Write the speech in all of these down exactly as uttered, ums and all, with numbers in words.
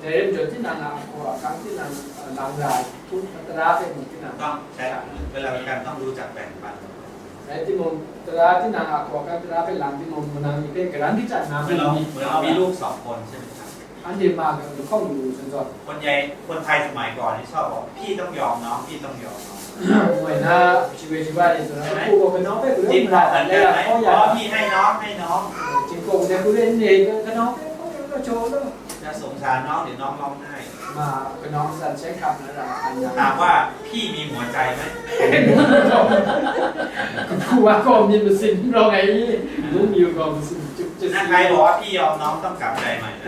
Dai rai majaw, tinang a hkaw a hkang, tinang a lang ra ai hku, tara hpe mung tinang ต้องใช้เวลาเป็นการต้องรู้จักแบ่งปัน rai timung, tara tinang a hkaw a hkang tara hpe lang timung, manang ni hpe karan kachyan na เหมือนเรา myit เหมือนเรามีลูกสองคนใช่ไหมครับ anhte ma ga lahkawng lu san zawn. คนใหญ่คนไทยสมัยก่อนนี่ชอบบอกพี่ต้องยอมน้องพี่ต้องยอมน้อง Moi na, shi woi shi wa ni tsun na, hku gaw kanau hpe galaw จริง mara เหมือน dan กัน ya ไหม hkaw อ๋อ ya. พี่ให้น้องให้น้อง Jingkawng de hku de n ni, kanau hpe hkaw ya law jaw law. จะสงสารน้องหรือน้องร้องไห้ Ma kanau san seng hkap na ra ai na. ถามว่าพี่มีหัวใจไหม Kahpu wa gaw myit masin n rawng ai i? Ngu mayu gaw masin chyum chyum ถ้าใครบอกว่าพี่ยอมน้องต้องกลับใจใหม่นะ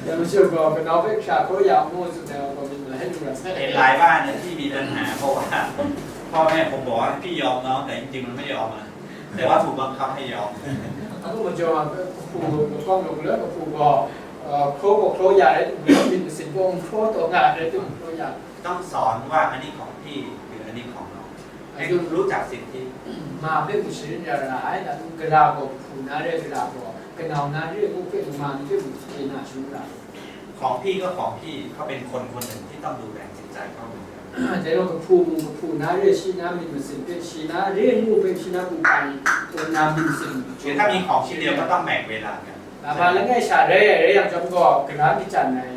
Ya majaw gaw kanau hpe hkra hkaw ya ngu tsun ai wa gaw myit malai lu ra sai. เห็นหลายบ้านนะที่มีปัญหาเพราะว่าพ่อแม่ผมบอกว่าพี่ยอมน้องแต่จริงๆมันไม่ยอมนะแต่ว่าถูกบังคับให้ยอม Aku majaw ma, kahpu lahkawng lu galaw kahpu gaw, hkraw gaw hkraw ya rai timung, myit masin gaw n hkraw taw nga ai rai timung, hkraw ya. ต้องสอนว่าอันนี้ของพี่หรืออันนี้ของน้องให้รู้จักสิทธิ Ma hpe mung sharin ya ra ai, dan gara gaw kahpu na re, gara gaw kanau na re ngu hpe, ma ni hpe mung chye na shangun ra ai. ของพี่ก็ของพี่เขาเป็นคนคนหนึ่งที่ต้องดูแลจิตใจเขาเหมือนกัน Dai gaw kahpu mung kahpu na re, shi na myit masin hpe, shi na re ngu hpe, shi na mungkan, na myit masin. คือถ้ามีของชิ้นเดียวก็ต้องแบ่งเวลากัน Lama langai sha rai ai rai yang chyawm gaw, karan kachyan ai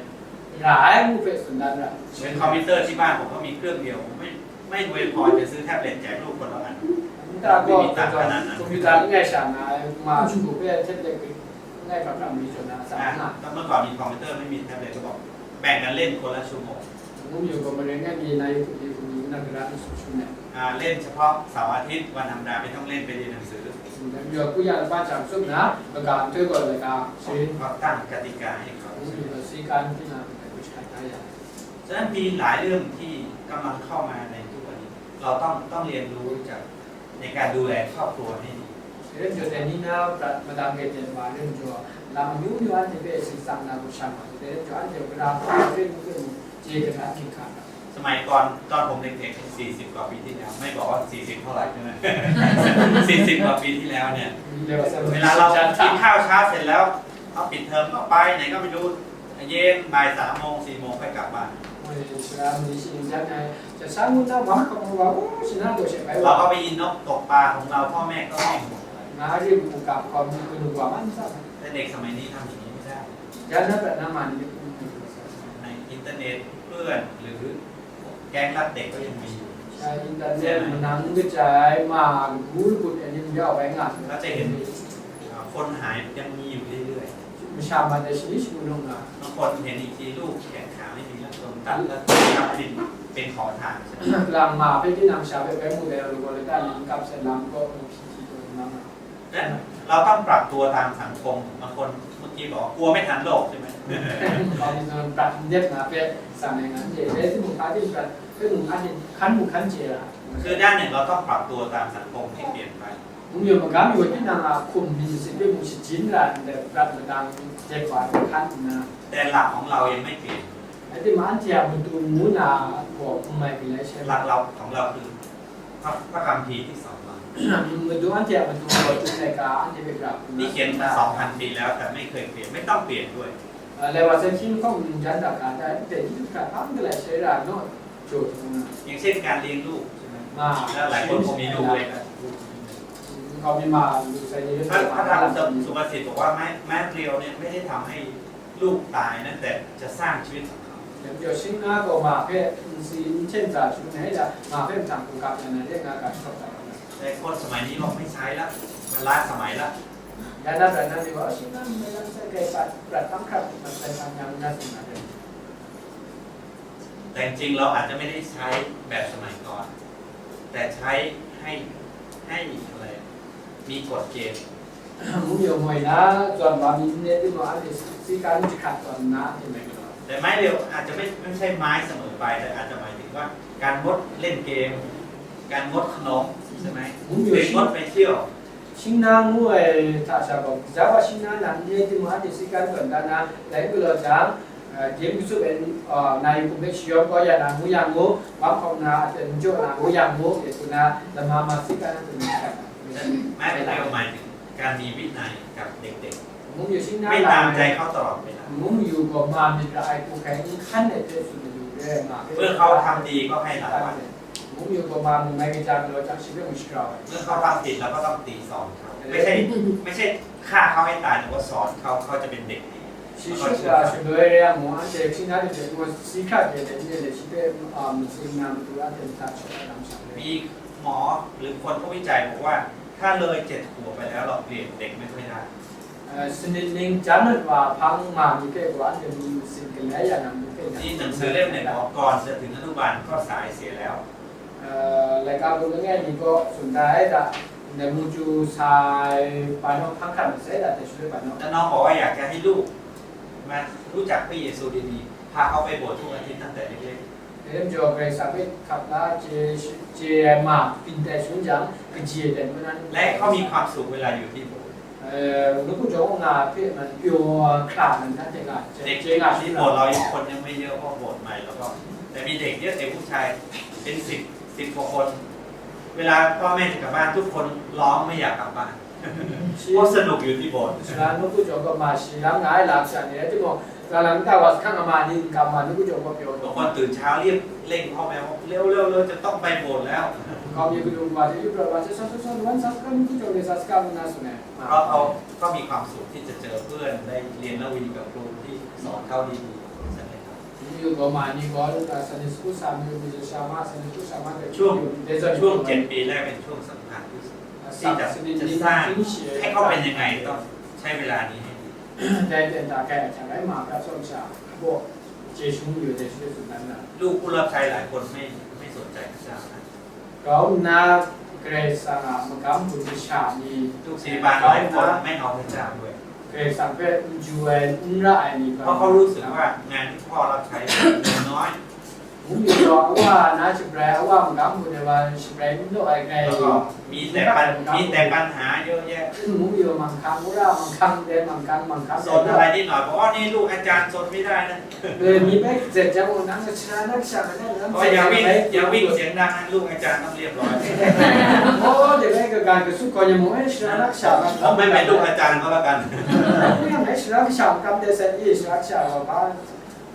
ra ai ngu hpe tsun dan ra. เหมือนคอมพิวเตอร์ที่บ้านผมก็มีเครื่องเดียวผมไม่ไม่รวยพอจะซื้อแท็บเล็ตแจกลูกคนละอัน Nta gaw, computer langai sha nga ai, ma shagu hpe tablet langai hkra hkra mi jaw na, sa อ่ะ nga. ก็เมื่อก่อนมีคอมพิวเตอร์ไม่มีแท็บเล็ตก็บอกแบ่งกันเล่นคนละชั่วโมง Ngu mayu gaw, maren ngai mi na yu hkum yu hkum yu na gara n sut shangun ai. อ่าเล่นเฉพาะเสาร์อาทิตย์วันธรรมดาไม่ต้องเล่นไปเรียนหนังสือ Dai majaw, ku ya laba chyam tsup nna, kaga nhtoi gaw laika sharin. ก็ตั้งกติกาให้เขา Ngu mayu gaw, si kan hpyi na, kabai ku jahkrat na ya. ฉะนั้นมีหลายเรื่องที่กำลังเข้ามาในทุกวันนี้ เราต้องต้องเรียนรู้จากในการดูแลครอบครัวให้ดี Dai rai majaw, dai ni na prat madang grai ten wa rai majaw, lam amyu myu anhte hpe sin tsang na gaw sha ma, dai rai majaw, anhte gara hpa hpe n hpe mung chye hkra hkra hkying hkra ra. สมัยก่อนตอนผมเด็กๆสี่สิบกว่าปีที่แล้ว ไม่บอกว่าสี่สิบเท่าไหร่ใช่ไหม สี่สิบกว่าปีที่แล้วเนี่ย Dai wa sa เวลาเรากินข้าวเช้าเสร็จแล้วเอาปิดเทอมก็ไปไหนก็ไม่รู้เย็นบ่ายสามโมงสี่โมงค่อยกลับบ้าน Moi, sara mali shi ning jan ai, ja sa ngu na, wang hkawng wa, wu, shi na gaw she bai เรา wa. ก็ไปยินนกตกปลาของเราพ่อแม่ก็ไม่ห่วงอะไร Nga rim mu gap hkawm, kanu wa man sa. แต่เด็กสมัยนี้ทำอย่างนี้ไม่ได้ Ya na prat na ma ni, ในอินเทอร์เน็ตเพื่อนหรือแก๊งลักเด็กก็ยังมีอยู่ ya internet manang kachai ma, gu lagut ai ni, ya bai nga. ก็จะเห็นอ่าคนหายยังมีอยู่เรื่อย Masha ma dai shi ni shi gu lung nga. ๆบางคนเห็นอีกทีลูกแขนขาไม่มีแล้วโดนตัดแล้วกลายเป็นเป็นขอทานใช่ไหม Lang ma hpe tinang sha hpe bai mu dai, lu gaw lata ni n kap sai, lam gaw hpyi hpyi taw nang nga. นั้นเราต้องปรับตัวตามสังคมบางคนเมื่อกี้บอกว่ากลัวไม่ทันโลกใช่ไหม Kau ni zawn prat n dep na hpe, sa ngai nga n de, dai timung, hpa ting prat, hpe mung hkan, hkan mung hkan chye ra. คือด้านหนึ่งเราต้องปรับตัวตามสังคมที่เปลี่ยนไป Ngu mayu magam yu, tinang a hkum myit masin hpe mung shajin ra ndai, prat madang dep wa hkan nna. แต่หลักของเรายังไม่เปลี่ยน Rai timung, anhte a matu ngu na gaw n mai galai shai หลัก ma. เราของเราคือพระพระคัมภีร์ที่สอนเรา Matu, anhte a matu gaw, Chyum laika anhte hpe gra hku na ที่เขียนมาสองพันปีแล้วแต่ไม่เคยเปลี่ยนไม่ต้องเปลี่ยนด้วย Lai wa san hkying lahkawng ngu jan da ga, dai ndai hkying hkra hpa n galai shai ra naw, jaw hkrum nga. อย่างเช่นการเลี้ยงลูกใช่ไหม Ma, แล้วหลายคนคงมีลูกเล็กอะ Nkau mi ma lu sai ni พระพระธรรม lam สุภาษิตบอกว่าไม้ไม้เรียวเนี่ยไม่ได้ทำให้ลูกตายนะแต่จะสร้างชีวิตของเขา Dai majaw, shing na gaw ma hpe n si n hten za shangun ai da, ma hpe mahtang hkungga pyan ai re nga ga shawng ai. แต่คนสมัยนี้บอกไม่ใช้ละมันล้าสมัยละ Ya na prat na ni gaw, shing na n mai lang sai, grai prat, prat hkam hkrap, prat sai hkam yang na tsun na re. แต่จริงๆเราอาจจะไม่ได้ใช้แบบสมัยก่อน แต่ใช้ให้ให้อะไรมีกฎเกณฑ์ Ngu mayu moi na, zawn wa mi n le timung, anhte si kan jahkrat tawn nna, anhte mai galaw. แต่ไม้เรียวอาจจะไม่ไม่ใช่ไม้เสมอไปแต่อาจจะหมายถึงว่าการงดเล่นเกม การงดขนมใช่ไหมหรืองดไปเที่ยว Shing na ngu ai hta sha gaw, gaja wa shing na nan n le timung, anhte si kan tawn dan na, dai n galaw jang, a, game katsup ai, a, na yu hkum hpe shayawm kau ya na ngu yang mu, wang hkawng na a ten n jaw na ngu yang mu, e, hku na lama ma si kan hkrum ai hta. ไม้เรียวหมายถึงการมีวินัยกับเด็ก မုန်းယူဆင်းရဲ ไม่ตามใจเขาตลอดเวลา မုန်းယူကို မဟာမိတ် ရ အိုက်ကို ခိုင်း အခန်းနဲ့ ပြည့်စုံနေလို့ ရဲမှာ เมื่อเขาทำดีก็ให้รางวัล မုန်းယူကို မဟာမိတ် မဂ္ဂင် လို့ ကြောင့် ရှိတဲ့ မရှိတော့ဘူး เมื่อเขาทำผิดเราก็ต้องสั่งสอนเขา ไม่ใช่ ไม่ใช่ฆ่าเขาให้ตายแต่ว่าสอนเขาเขาจะเป็นเด็กดี ရှိရှိတာ ရှိလွဲရမှု အန်တီ ခင်းသားတွေ ကို စီခတ်တယ် တဲ့ ရှိတဲ့ အာ မစင်နာ မတူ အန်တီ တာချောတာ မဆောင်ဘူး มีหมอหรือคนเขาวิจัยบอกว่าถ้าเลยเจ็ดขวบไปแล้วเราเปลี่ยนเด็กไม่ค่อยได้ အဲ စနစ် နှိမ် ကြားလွတ် ဝါ ဖမ်း မှာ မိခဲ့ ကွာ တမီ စင် ကလဲ ရ နံ မိခဲ့ ဒီ หนังสือเล่มหนึ่งบอกก่อนจะถึงอนุบาลก็สายเสียแล้ว အဲ လိုက်ကား ကို ငယ်ငယ် နေ ကို စွန့် ဒါ အဲ ဒါ နမူ ကျူ ဆိုင် ပါ နော် ဖမ်းခံ မစဲ ဒါ တ ရွှေ ပါ နော် แล้วน้องบอกว่าอยากจะให้ลูกมารู้จักพระเยซูดีๆพาเขาไปโบสถ์ทุกอาทิตย์ตั้งแต่เล็กๆ အဲ ကြော် ဂရိတ် စာ ပေ ခပ် လာ ကျေ ကျေ မ ပင် တဲ ရှုံး ကြောင့် က ကျေ တဲ့ မနန်း และเขามีความสุขเวลาอยู่ที่โบสถ์ အဲ နု ကု ကျော် ငါ ဖေ မန် ပြော ခလာ မန် တ တဲ့ က เด็ก ကျေ ငါ ที่โบสถ์เรายังคนยังไม่เยอะเพราะโบสถ์ใหม่แล้วก็แต่มีเด็กเยอะเด็กผู้ชายเป็นสิบสิบกว่าคน เวลาพ่อแม่จะกลับบ้านทุกคนร้องไม่อยากกลับบ้านเพราะสนุกอยู่ที่โบสถ์ စရာ နု ကု ကျော် က မ ရှိ လမ်း ငါ လာ ချ နေ တယ် ဒီ မော် က လမ်း က ဝါ စခန်း က မ နေ က မ နု ကု ကျော် က ပြော บางคนตื่นเช้ารีบเร่งพ่อแม่ว่าเร็วๆๆจะต้องไปโบสถ์แล้ว ကောင်း မြေ က လူ ဝါ ဒီ ပြော ဝါ ချက် ဆော့ ဆော့ ဆော့ ဝမ်း စခန်း နု ကု ကျော် နေ စခန်း မ နာ ဆို နေ เพราะเขาก็มีความสุขที่จะเจอเพื่อนได้เรียนละวีกับครูที่สอนเขาดีๆใช่ไหมครับ ဒီ မော် က မ နေ ကော လူ က Sunday School စာ မျိုး မျိုး ရှာ မ Sunday School စာ မ တဲ့ ช่วง တဲ့ ช่วงเจ็ดปีแรกเป็นช่วงสำคัญที่สุดที่จะจะสร้างให้เขาเป็นยังไงต้องใช้เวลานี้ให้ดี တဲ့ တဲ့ တာ ကဲ ချ လိုက် မှာ က ဆုံး ချ ဖို့ ကျေ ရှုံး ယူ တဲ့ ရွှေ စွန့် နန်း နာ ลูกผู้รับใช้หลายคนไม่ไม่สนใจพระเจ้านะ ကောင်းနာ ဂရိတ် စာ မကမ်း ဘူး တ ချ မီ ลูกศิษยานุศิษย์หลายคนไม่เอาพระเจ้าด้วย ဂရိတ် စာ ပဲ ယူ ဝဲ န ရ အိုင် နီ เพราะเขารู้สึกว่างานที่พ่อรับใช้เงินน้อย ဘူး မီ တော့ အဝ နာ ချ ပြဲ အဝ မကမ်း ဘူး နဲ့ ဝါ ချ ပြဲ န အိုင် ဂရိတ် แล้วก็มีแต่ปัญมีแต่ปัญหาเยอะแยะ ဘူး မီ မန် ခမ်း ဝ ရ မန် ခမ်း တဲ့ မန် ခမ်း မန် ခမ်း สนอะไรนิดหน่อยบอกว่านี่ลูกอาจารย์สนไม่ได้นะ အဲ မီး ပဲ စက် ကြောင့် နာ ချ နာ ချ မ နာ နာ เพราะอย่าวิ่งอย่าวิ่งเสียงดังนะลูกอาจารย์ต้องเรียบร้อย โอ้ เดี๋ยวแม่ก็การกระสุนก่อนยังมอง เอ้ย ชนะนักชา ผมไม่เป็นลูกอาจารย์ก็แล้วกัน ไม่ทำไมชนะนักชา กำเดซัน เอ้ย ชนะนักชา ว่าบ้าน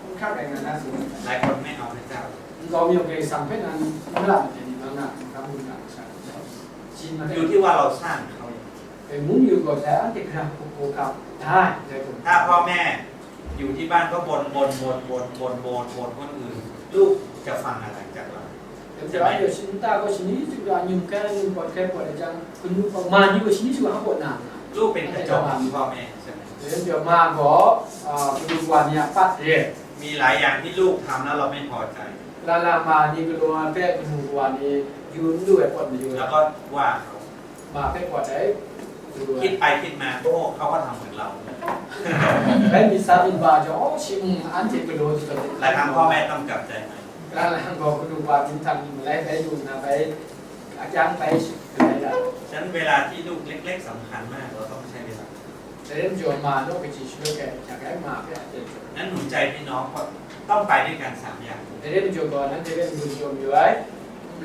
ค่อนข้างแรงงานน่าสูง หลายคนไม่เอาพระเจ้า ก็มีโอกาสสั่งเป็นนั้น ไม่หลับเป็นนี่บ้างนะ ครับ มีการสั่ง จีนมา อยู่ที่ว่าเราสร้างเขาอย่างไร แต่มุ้งอยู่ก่อนแล้ว อันติดขนาด โอกาส ได้ ได้ผม ถ้าพ่อแม่อยู่ที่บ้านก็บ่นบ่นบ่นบ่นบ่นบ่นบ่นคนอื่น ลูกจะฟังอะไรจากเรา แต่ว่าเดี๋ยวฉันตาก็ฉันนี่จะว่ายุ่งแค่ยุ่งก่อนแค่ก่อนอาจารย์คุณลูกออกมานี่ก็ฉันนี่จะว่าเขาบ่นหนักนะ ลูกเป็นกระจกของพ่อแม่ใช่ไหม เดี๋ยวมาก็อ่าคุณลูกวันเนี่ยปัดเรียน มีหลายอย่างที่ลูกทำแล้วเราไม่พอใจ ลาลามานี่ก็รู้ว่าแม่คุณลูกวันนี่ยืนด้วยก่อนอยู่ แล้วก็ว่าเขา มาแค่ก่อนได้ คิดไปคิดมาโอ้เขาก็ทำเหมือนเรา ไม่มีสามีบาจะโอ้ชิมอันที่กระโดดจะ หลายครั้งพ่อแม่ต้องกลับใจใหม่ ลาลาก็คุณลูกวันถึงทำอะไรไปอยู่นะไปอาจารย์ไปอะไรล่ะ ฉะนั้นเวลาที่ลูกเล็กๆสำคัญมากเราต้องใช้เวลา แต่เรื่องโยมมาโลกไปจีช่วยแกอยากให้มาเพื่อเจอ นั้นหนุนใจพี่น้องว่าต้องไปด้วยกันสามอย่าง แต่เรื่องโยมก่อนนั้นจะเรื่องโยมอยู่ไว้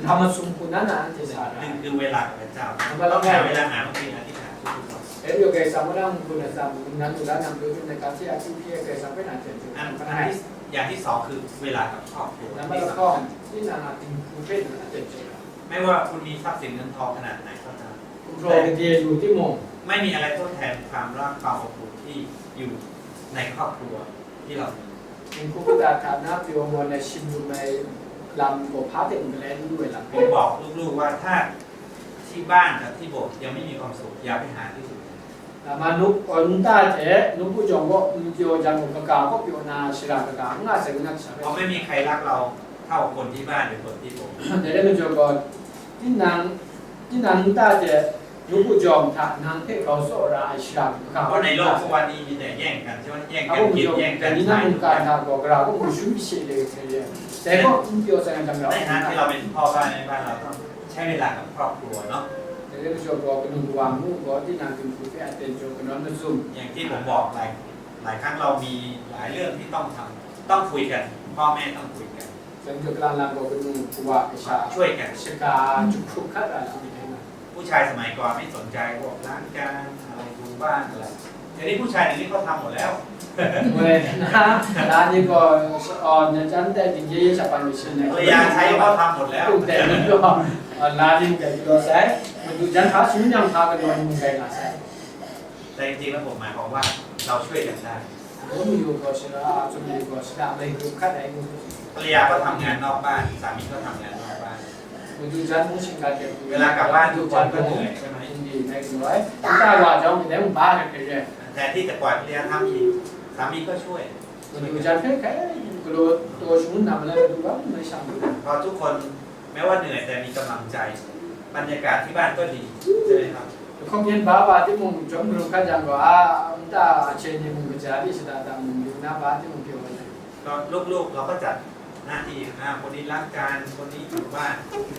ทำมาสุมคุณนั่นน่ะจะสาระ หนึ่งคือเวลากับพระเจ้า ทำมาแล้ว ต้องหาเวลาหาพระบิดาอธิษฐานทุกๆวัน แต่เรื่องโยมแกสามารถทำคุณสามคุณนั้นอยู่แล้วนำโดยในการที่อาชีพที่แกสามารถเป็นอาจารย์ อันอันที่อย่างที่สองคือเวลากับครอบครัว แล้วมันก็ที่นางอาจารย์คุณเป็นอาจารย์ ไม่ว่าคุณมีทรัพย์สินเงินทองขนาดไหนก็ตาม คุณรอไปเรียนอยู่ที่มง ไม่มีอะไรทดแทนความรักความอบอุ่นที่อยู่ในครอบครัวที่เรามี คุณครูก็จะฐานะเปียวมวลในชิมอยู่ในลำกว่าพระเต็มแรงด้วยล่ะ ผมบอกลูกๆว่าถ้าที่บ้านกับที่โบสถ์ยังไม่มีความสุขอย่าไปหาที่อื่น ဒါမှနုပ်အွန်တၢ်တဲ့နုပ်ပူကြောင့်ကိုပြောကြံကိုကကာကိုပြောနာရှိရာကကာငါစကနတ်ဆရာ เพราะไม่มีใครรักเราเท่าคนที่บ้านหรือคนที่โบสถ์ แต่ได้มันจบก่อนที่นางที่นางตาเจ နုပ်ပူကြောင့်ထနန်းဖက်ကောင်းစော့ရာအရှာကကာ เพราะในโลกทุกวันนี้มีแต่แย่งกันใช่ไหมแย่งกันกินแย่งกันใช้ การทำของเราก็คือชุมเฉลี่ยแต่ก็ပြောဆိုင်တဲ့ ในฐานะที่เราเป็นพ่อบ้านแม่บ้านเราต้องใช้เวลากับครอบครัวเนาะ แต่เรื่องจบก็เป็นหนุ่มวางมู่ก็ที่นางถึงคุยแค่เต็มจบก็นอนมาซุ่ม อย่างที่ผมบอกหลายหลายครั้งเรามีหลายเรื่องที่ต้องทำต้องคุยกันพ่อแม่ต้องคุยกัน เรื่องจบกลางลางก็เป็นหนุ่มวางประชา ช่วยกัน ชกาจุกชุกขัดอะไรไม่ได้นะ ผู้ชายสมัยก่อนไม่สนใจพวกล้างจานอะไรถูบ้านอะไร เดี๋ยวนี้ผู้ชายเดี๋ยวนี้เขาทำหมดแล้ว เว้ยนะ ร้านนี้ก็ เอ่อ เนี่ย ฉันแต่จริงๆ ฉันไปไม่ใช่นะ ภรรยาใช้ก็ทำหมดแล้ว แต่นี่ก็ เอ่อ ร้านนี้แต่ก็ใช้ มันดูฉันพาซื้อยังพากันโดนมึงไงล่ะใช้ แต่จริงๆแล้วผมหมายความว่าเราช่วยกันได้ ผมอยู่ก็ชนะ สมอยู่ก็ชนะ ไม่รู้ขั้นไหนรู้ ภรรยาก็ทำงานนอกบ้าน สามีก็ทำงานนอกบ้าน မဒူၣ်ချမ်းမူးရှင်ကတည်းက เวลากลับบ้านทุกคนก็เหนื่อยใช่ไหม ဒီနေ့လည်း တာဝါကြောင့်လည်းဘာလဲခဲ့ရဲ့ แทนที่จะปล่อยภรรยาทำอีก สามีก็ช่วย မဒူၣ်ချမ်းဖဲခဲကလိုတော်ရှုံးနံပါတ်လည်းတူပါမရှမ်းဘူး พอทุกคนแม้ว่าเหนื่อยแต่มีกำลังใจ บรรยากาศที่บ้านก็ดีใช่ไหมครับ ဒီခုံးရင်ဘာဘာတိမုံကျောင်းဘုံခါကြံတော့အာမတအချင်းနေမှုမကြရရှိတာတမုံယူနာဘာတိမုံပြောတယ် ก็ลูกๆเราก็จัดหน้าที่อ่าคนนี้ล้างจานคนนี้ถูบ้าน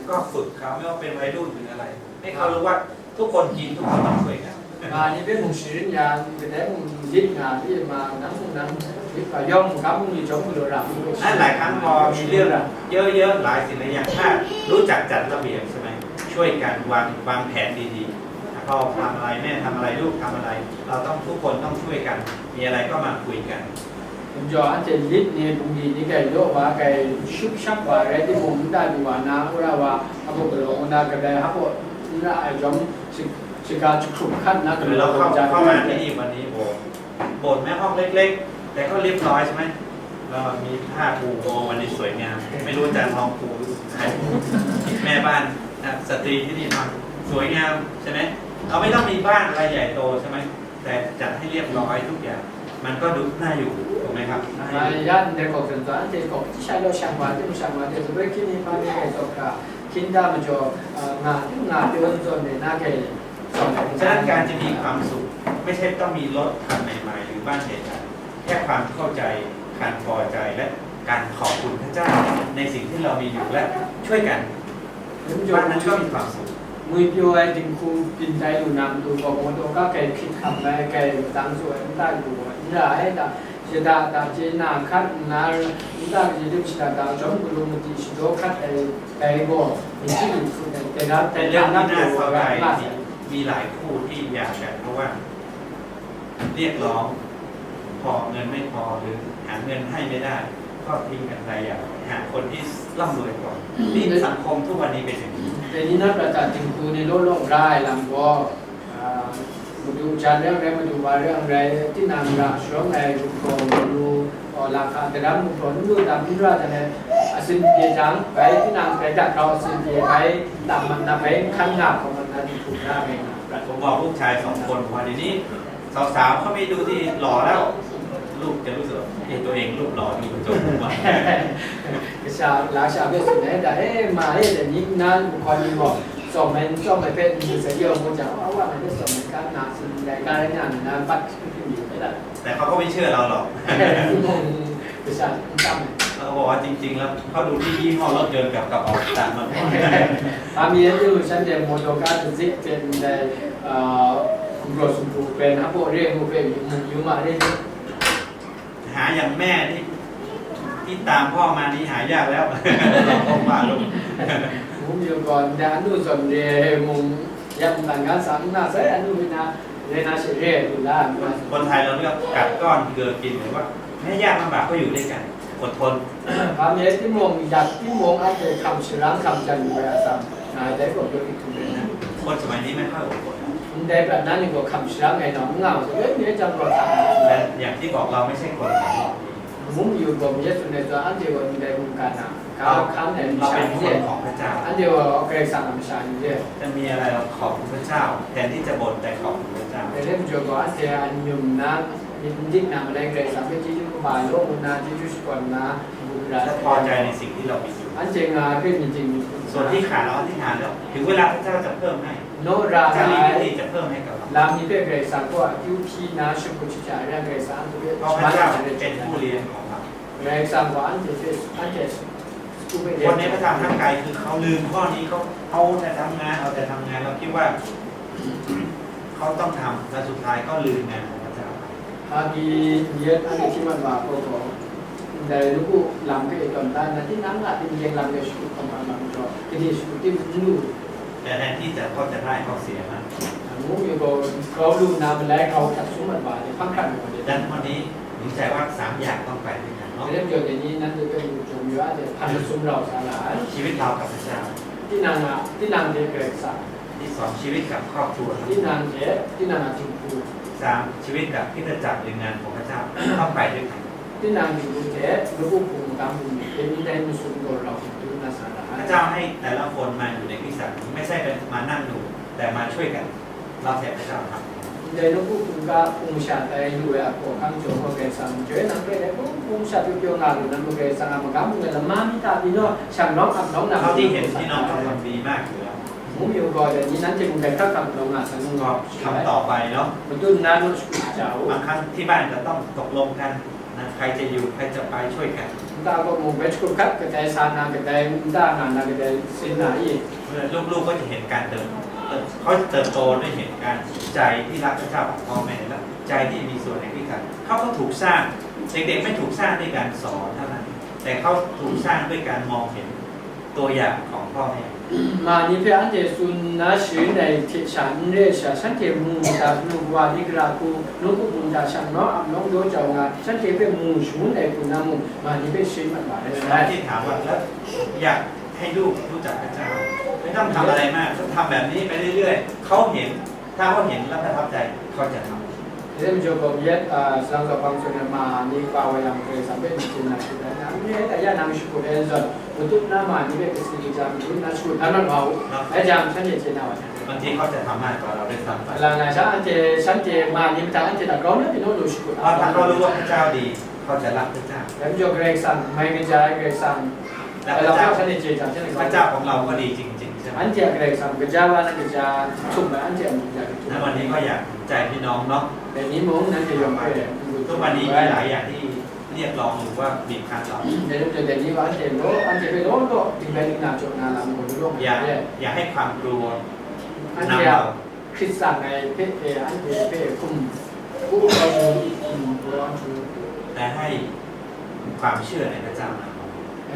ก็ฝึกเขาไม่ว่าเป็นวัยรุ่นหรืออะไร ให้เขารู้ว่าทุกคนกินทุกคนต้องช่วยกัน ငါနေပဲမုံရှိရင်ညာဒီကတဲ့မုံရစ်ငါဒီမှာနမ်မုံနမ်ဒီပါယောမုံကမုံဒီကျောင်းဘုံရမ်မုံ นั่นหลายครั้งพอมีเรื่องเยอะๆหลายสิ่งหลายอย่างถ้ารู้จักจัดระเบียบใช่ไหมช่วยกันวางวางแผนดีๆพอทำอะไรแม่ทำอะไรลูกทำอะไร เราต้องทุกคนต้องช่วยกัน มีอะไรก็มาคุยกัน မကျော်အတဲ့လစ်နေဘူးဒီနေကဲတော့ဘာကဲရှုပ်ရှပ်ပါရဲဒီမုံဒါဒီဝါနာဝရဝါအဘကလောနာကတဲ့ဟဘနာအကြောင်းစကားချုပ်ခတ်နာက คือ လော เราเข้า ကြ เข้ามาที่นี่วันนี้โอ้โหโบสถ์แม่ห้องเล็กๆ แต่ก็เรียบร้อยใช่ไหมเรามีผ้าปูโอ้วันนี้สวยงาม ไม่รู้อาจารย์ทองปูหรือใครปูแม่บ้านนะสตรีที่นี่ทำสวยงามใช่ไหมเราไม่ต้องมีบ้านอะไรใหญ่โตใช่ไหมแต่จัดให้เรียบร้อยทุกอย่าง มันก็ดูน่าอยู่ถูกไหมครับน่าอยู่ ရန်တဲ့ကောက်စံသွားတဲ့ကောက်တခြားတော့ရှမ်းပါတယ်မရှမ်းပါတယ်ဆိုတော့ခင်းနေပါနေတော့ကခင်းတာမကျော်ငါငါပြောတော့နေနားခဲ့ ฉะนั้นการจะมีความสุขไม่ใช่ต้องมีรถคันใหม่ๆหรือบ้านใหญ่ๆแค่ความเข้าใจการพอใจและการขอบคุณพระเจ้าในสิ่งที่เรามีอยู่และช่วยกันบ้านนั้นก็มีความสุข ငွေပြောဝဲတင်ခုတင်တိုင်းလူနာမတူပေါ်ပေါ်တော့ကကဲခိတ်ခမ်ပဲကဲတန်းဆိုရင်တိုက်ဘူးညအဲဒါရတာတာကျေနာခတ်နာဒါရတဲ့ချတာတာကြောင့်ဘုံမတိရှိတော့ခတ်အဲအဲဘောဒီခုတဲ့ဒါ แต่ แต่ เรื่องที่น่าเศร้าใจ ငါ มีหลายคู่ที่หย่ากันเพราะว่าเรียกร้องพอเงินไม่พอหรือหาเงินให้ไม่ได้ ก็ทิ้งกันไปอย่างหาคนที่ร่ำรวยกว่านี่สังคมทุกวันนี้เป็นอย่างนี้ แต่นี่นะประชาชนในโลกโลกได้ลำก็ မတူချမ်းတဲ့ရဲမတူပါရဲရဲတိနာမရာရှောင်းနိုင်ဘူးကောလူအော်လာခါတရမ်းဘူးကောလူတမ်းပြီးတော့တယ်အစင်ပြေချမ်းပဲတိနာပဲတတ်တော့အစင်ပြေပဲတမ်းမနာပဲခမ်းနားကမနာဒီခုနာပဲနာ ผมบอกลูกชายสองคนว่าเดี๋ยวนี้สาวๆเขาไม่ดูที่หล่อแล้ว ลูกจะรู้สึกว่าเอ๊ะตัวเองรูปหล่อดูกระจกทุกวัน ကစားလာရှာပဲဆိုနေတာအဲမာရဲတဲ့နိနာဘူးကောလူကောစော်မဲစော်မဲပဲဒီစရောဘူးကြအဝါနဲ့စော်မဲကနာစင်တဲ့ကရညာနာပတ်ပြီးပြီလား แต่เขาก็ไม่เชื่อเราหรอก ကစားတမ်း เราก็บอกว่าจริงๆแล้วเขาดูที่ยี่ห้อรถยนต์กับกระเป๋าสตางค์มากกว่า အမီးရဲ့လူစံတဲ့မော်တော်ကားတစ်စီးတင်တဲ့အာဘရိုစုပူပဲနဘော်ရဲကိုပဲယူမရဲ หาอย่างแม่ที่ที่ตามพ่อมานี่หายากแล้ว เราคงว่าลูก ဘူးမျိုးကောဒါနုဇွန်ရဲမုံယမ်တန်ကန်းစံနာဆဲအနုဝိနာရဲနာရှိရဲဘူးလား คนไทยเราเลือกกัดก้อนเกลือกินหรือว่าแม้ยากลำบากก็อยู่ด้วยกันอดทน ဘာမြဲတိမုံယက်တိမုံအတဲ့ခံစရန်ခံကြံဝဲအစံအာတဲ့ကိုပြောပြီးခုနေ คนสมัยนี้ไม่ค่อยอดทน ဒါပြနာနေကိုခံစရန်ငယ်တော့ငါ့ကိုလည်းမြေကြောင့်တော့ခံ และอย่างที่บอกเราไม่ใช่คนของโลกนี้ မုံယူကိုမျက်စုံနဲ့ဆိုအန်တီကိုဒီတိုင်းမူကနာကာခံတယ် เราเป็นคนของพระเจ้า အန်တီကိုအကြိုက်စားမှမရှာနေတယ် จะมีอะไรเราขอบคุณพระเจ้า แทนที่จะบ่นแต่ขอบคุณพระเจ้า ဒါလည်းမကြောက်ပါအန်တီအညုံနာဒီနာမလဲကြိုက်စားပဲကျေးဇူးကပါလို့နာကျေးဇူးရှိကောနာဘူရာ และพอใจในสิ่งที่เรามีอยู่ အန်တီငါကမြင်တင် ส่วนที่ขาดเราอธิษฐานแล้วถึงเวลาพระเจ้าจะเพิ่มให้ နောရာ จะมี နာ วิธีจะเพิ่มให้กับเรา လာမီးပဲကြိုက်စားကိုအကျူဖြီနာရှိကိုချစ်ချာရကြိုက်စားကို เพราะพระเจ้าเป็นผู้เลี้ยงของเรา ကြိုက်စားကိုအန်တီအန်တီ คนในพระธรรมทั้งไกลคือเขาลืมข้อนี้เขาเอาแต่ทำงานเอาแต่ทำงานเราคิดว่าเขาต้องทำและสุดท้ายก็ลืมงานของพระเจ้าไป အာဒီယက်အန်တီမတ်မာကိုကိုဒါလူကိုလမ်းကဲတော့ဒါနတိနမ်လာတင်ရင်လမ်းကဲရှိကိုမှန်မှန်တော့ကတိရှိကိုတင်လူ แต่แทนที่จะเขาจะได้เขาเสียนะ Ngu mi gaw, grau lu nna malai grau hkrat sum mat wa ai, hpang hkrat mi gaw, นั้นวันนี้หนุนใจว่าสามอย่างต้องไปด้วยกันเนาะ Dai lam jaw, dai ni nanhte hpe mu jaw mi wa ai, hpan masum rau sa la ai. ชีวิตเรากับพระเจ้า Tinang a, tinang hte Karai Kasang. ที่สองชีวิตกับครอบครัว Tinang hte, tinang a jinghku. สามชีวิตกับคริสตจักรหรืองานของพระเจ้า ต้องไปด้วยกัน Tinang jinghku hte, lawput hpung magam bungli hte, ni dai masum gaw rau hkrat dum na sa ra ai. พระเจ้าให้แต่ละคนมาอยู่ในคริสตจักร ไม่ใช่เป็นมานั่งดู แต่มาช่วยกัน เราแทนพระเจ้าทำ Ndai lawput hpung ga hpung sha tai lu ai a hkawhkam jaw gaw, Karai Kasang majaw e, nang hpe dai hpung hpung sha pyaw pyaw nga lu, nang gaw Karai Kasang a magam bungli lam ma mi ta pyi naw, shang nawng ap nawng na เท่าที่เห็นพี่น้องก็ทำดีมากอยู่แล้ว Ngu mi gaw, dai ni nanhte mung dai hkrak hkrak nawng nga san ngu ก็ nga ทำต่อไปเนาะ Matut nna naw shakut ja u. บางครั้งที่บ้านจะต้องตกลงกันนะ ใครจะอยู่ ใครจะไปช่วยกัน Nta gaw mung bai shakut hkrat kadai sa na, kadai nta nga na, kadai sin na i. เมื่อลูกๆก็จะเห็นการเติบ เขาจะเติบโตด้วยเห็นการใจที่รักพระเจ้าของพ่อแม่ และใจที่มีส่วนในคริสตจักร เขาก็ถูกสร้าง เด็กๆไม่ถูกสร้างด้วยการสอนเท่านั้น แต่เขาถูกสร้างด้วยการมองเห็นตัวอย่างของพ่อแม่ Ma ni hpe anhte tsun nna sharin ai hte sha n re ai sha, shanhte mu nta, nu kawa ni gara hku, nawku hpung hta shang nawng ap nawng daw jau nga, shanhte hpe mu shangun ai hku na mung, ma ni hpe sharin mat wa ai เรา sai. ที่ถามว่าแล้วอยากให้ลูกรู้จักพระเจ้า ไม่ต้องทำอะไรมาก ก็ทำแบบนี้ไปเรื่อยๆ เขาเห็น ถ้าเขาเห็นแล้วประทับใจ เขาจะทำ Dai majaw gaw, yet, a, salang zaw hpang tsun ai ma ni kau ai lam Karai Kasang hpe n chye na shakut ai, nang n re ai, ya nang shakut ai zawn, matut nna ma ni hpe kasi kaja matut nna shakut dan mat wa u. Dai jang, shanhte chye na wa ai. บางทีเขาจะทำมากกว่าเราด้วยซ้ำไป Kalang na sha, anhte, shanhte ma ni mahtang anhte hta grau na pyi naw lu shakut เพราะถ้าเขารู้ว่าพระเจ้าดี เขาจะรักพระเจ้า Dai majaw Karai Kasang mai kaja ai, Karai Kasang และพระเจ้า Kalang shanhte chye jang, shanhte พระเจ้าของเราก็ดีจริงๆ ใช่ไหม Anhte a Karai Kasang kaja wa na kaja htum ai, anhte a mung ja htum ai. นั้นวันนี้ก็อยากหนุนใจพี่น้องเนาะ Dai ni mung nanhte yawng hpe, ทุกวันนี้มีหลายอย่างที่เรียกร้องหรือว่าบีบคั้นเรา Dai lam jaw, dai ni gaw anhte law, anhte hpe law law dingbai dingna jaw na lam gaw, lawng อย่า ya. อย่าให้ความกลัว Anhte นำ a เรา Hkrit tsang ai hpe, e, anhte hpe hkum, hkum kau hkum, hkum kau hkum. แต่ให้ความเชื่อในพระเจ้านำเรา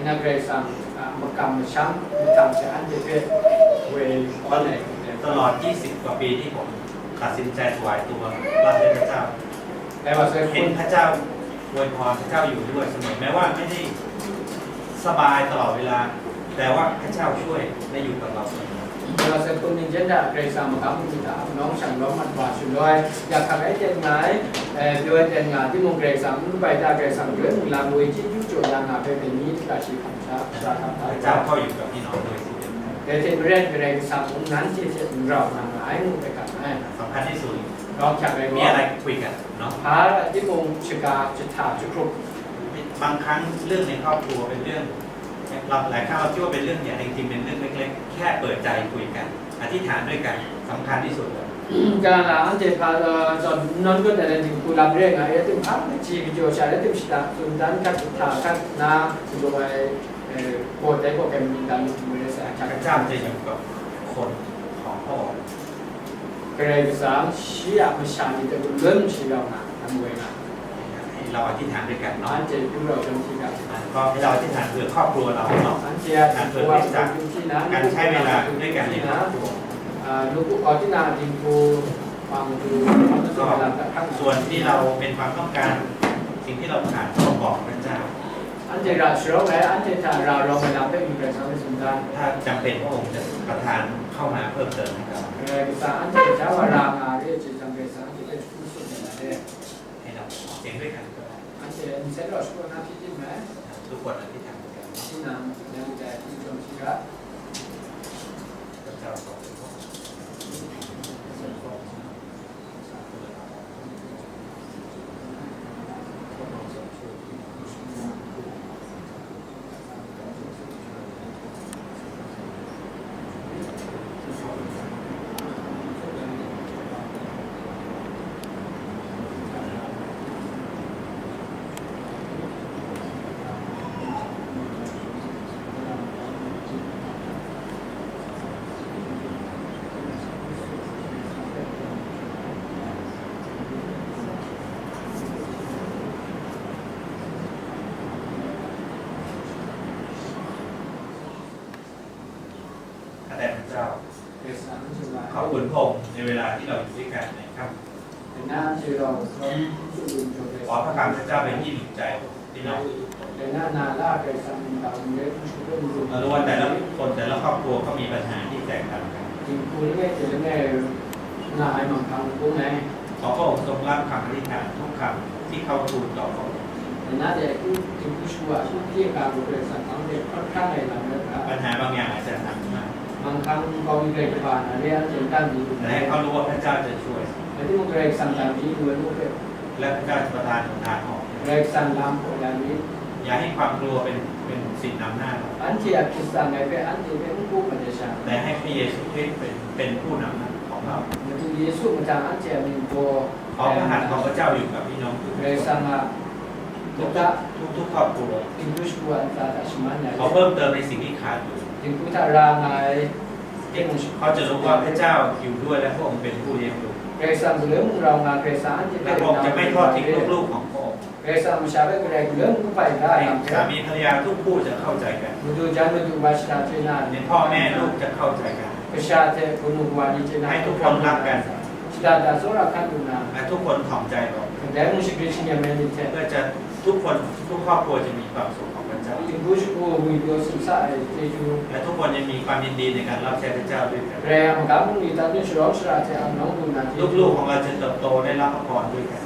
Nna Karai Kasang a makam masham mahtang hte anhte hpe woi kau ai. ตลอด ยี่สิบ กว่าปีที่ผมตัดสินใจถวายตัวรับใช้พระเจ้า Dai wa sai เห็น hpun พระเจ้าอวยพร พระเจ้าอยู่ด้วยเสมอ แม้ว่าไม่ได้สบายตลอดเวลา แต่ว่าพระเจ้าช่วยและอยู่กับเราเสมอ Dai wa sai hpun ning jen hta Karai Kasang a makam bungli hta ap nawng shang nawng mat wa shaloi, ya hkak ai ten nga ai, e, pyaw ai ten nga ai timung, Karai Kasang n kabai ta, Karai Kasang jaw ai mung lam woi chyeju jaw ya nga ai hpe, dai ni hta shi hkam sha, sha hkam พระเจ้าก็อยู่กับพี่น้องด้วยเช่นเดียวกัน Dai hte maren Karai Kasang mung nanhte hte n rau nga nga ai ngu hpe hkam ai. สำคัญที่สุด Grau hkyak ai มีอะไร gaw, คุยกันเนาะ hpa timung shaga jahta jahkrup บางครั้งเรื่องในครอบครัวเป็นเรื่อง เราหลายครั้งเราคิดว่าเป็นเรื่องใหญ่ แต่จริงๆเป็นเรื่องเล็กๆ แค่เปิดใจคุยกัน อธิษฐานด้วยกัน สำคัญที่สุดเลย Kalang anhte hpa, a, zawn n nawn kut ai lam hku lam re nga ai, ya ting hpa kaji kajaw sha, ya ting shata tsun dan hkat, hta hkat nna, galaw ai, e, gaw dai gaw kai mi dan lu hku re sai, a hkyak พระเจ้าจะอยู่กับคนของพระองค์ Karai Kasang shi a masha ni hte galaw ai masha rau nga, nang woi nga. ให้เราอธิษฐานด้วยกันเนาะ Anhte pru rau jang hti ga. ก็ให้เราอธิษฐานเผื่อครอบครัวเราเนาะ Anhte a อธิษฐานเผื่อครอบครัว Karai Kasang pru hti na, การใช้เวลาด้วยกันในครอบครัว a, lawput kau tinang a dinghku, hpang du, ก็ ส่วนที่เราเป็นความต้องการ สิ่งที่เราขาดก็บอกพระเจ้า Anhte ra sharawng ai, anhte hta ra rawng ai lam hpe mung Karai Kasang hpe tsun dan. ถ้าจำเป็นพระองค์จะประทานเข้ามาเพิ่มเติมให้เรา Karai Kasang anhte hta wa ra nga re ai hte jang, Karai Kasang anhte hpe jahku tsun ai lam e. ให้เราออกเสียงด้วยกันก็ได้ Anhte nsen rau shapraw na hpyi tim ai. ทุกคนอธิษฐานด้วยกัน Tinang, nang dai hpyi jawm hti ga. พระเจ้าทรง Amen. ขอบคุณพระองค์ในเวลาที่เราอยู่ด้วยกันนะครับ ขอพระคำพระเจ้าเป็นที่หนุนใจพี่น้องทุกคน เรารู้ว่าแต่ละคนแต่ละครอบครัวก็มีปัญหาที่แตกต่างกัน ขอพระองค์ทรงรับคำอธิษฐานทุกคำที่เข้าทูลต่อพระองค์ ปัญหาบางอย่างอาจจะหนักมาก แต่ให้เขารู้ว่าพระเจ้าจะช่วย และพระเจ้าจะประทานหนทางออก อย่าให้ความกลัวเป็นเป็นสิ่งนำหน้าเรา แต่ให้พระเยซูคริสต์เป็นเป็นผู้นำของเรา ขอพระหัตถ์ของพระเจ้าอยู่กับพี่น้องทุกคน ทุกทุกทุกครอบครัว ขอเพิ่มเติมในสิ่งที่ขาดอยู่ เขาจะรู้ว่าพระเจ้าอยู่ด้วยและพระองค์เป็นผู้เลี้ยงดู และพระองค์จะไม่ทอดทิ้งลูกๆของพระองค์ สามีภรรยาทุกคู่จะเข้าใจกัน พ่อแม่ลูกจะเข้าใจกัน ให้ทุกคนรักกัน และทุกคนถ่อมใจลง เพื่อจะทุกคนทุกครอบครัวจะมีความสุขของพระเจ้า และทุกคนจะมีความยินดีในการรับใช้พระเจ้าด้วยกัน ลูกๆของเราจะเติบโตได้รับพระพรด้วยกัน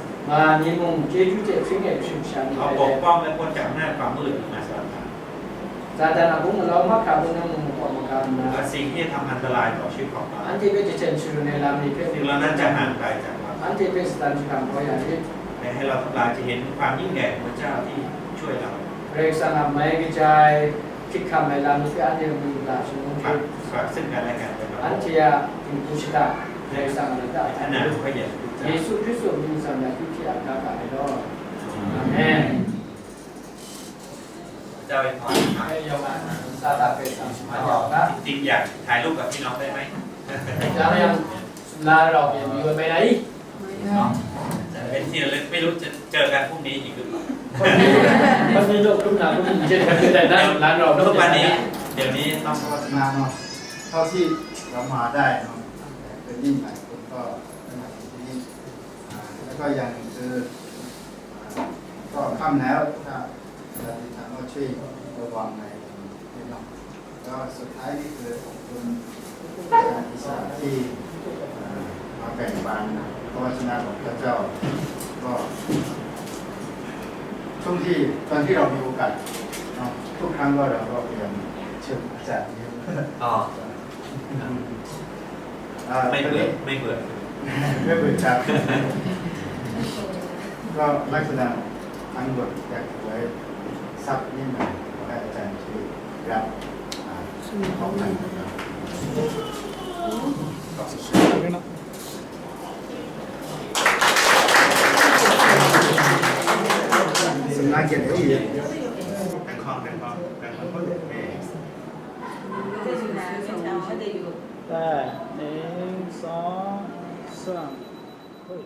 เขาปกป้องและพ้นจากอำนาจความมืดมาสำหรับเรา และสิ่งที่จะทำอันตรายต่อชีวิตของเรา สิ่งเหล่านั้นจะห่างไกลจากเรา และให้เราทั้งหลายจะเห็นความยิ่งใหญ่ของพระเจ้าที่ช่วยเรา ฝากซึ่งกันและกันไป ในพระนามพระเยซูคริสต์เจ้า อาเมน พระเจ้าอวยพรนะครับ จริงๆอยากถ่ายรูปกับพี่น้องได้ไหม เนาะ เป็นที่ระลึก ไม่รู้จะเจอกันพรุ่งนี้อีกหรือเปล่า ทุกวันนี้ เดี๋ยวนี้ต้อง มาเนาะ เท่าที่เรามาได้เนาะ เป็นยิ่งหลายคนก็ได้มาถึงที่นี่ อ่า แล้วก็อย่างหนึ่งคือ อ่า ก็ค่ำแล้ว ถ้าเราติดตามก็ช่วยระวังในนิดหน่อย ก็สุดท้ายนี่คือขอบคุณอาจารย์อิสระที่ อ่า มาแบ่งปันพระวจนะของพระเจ้า ก็ ช่วงที่ ตอนที่เรามีโอกาสเนาะ ทุกครั้งก็เราก็พยายามเชิญอาจารย์เยอะ อ๋อ อ่า ไม่เบื่อ ตอนนี้ ไม่เบื่อ ไม่เบื่อครับ ก็ลักษณะทั้งหมดอยากถวายทรัพย์นิดหน่อย ขอให้อาจารย์ช่วยรับ อ่า ของท่านนะครับ ขอบคุณ สำนักเกียรติ แบ่งของ แบ่งของ แบ่งของ แต่ หนึ่ง สอง สาม เฮ้ย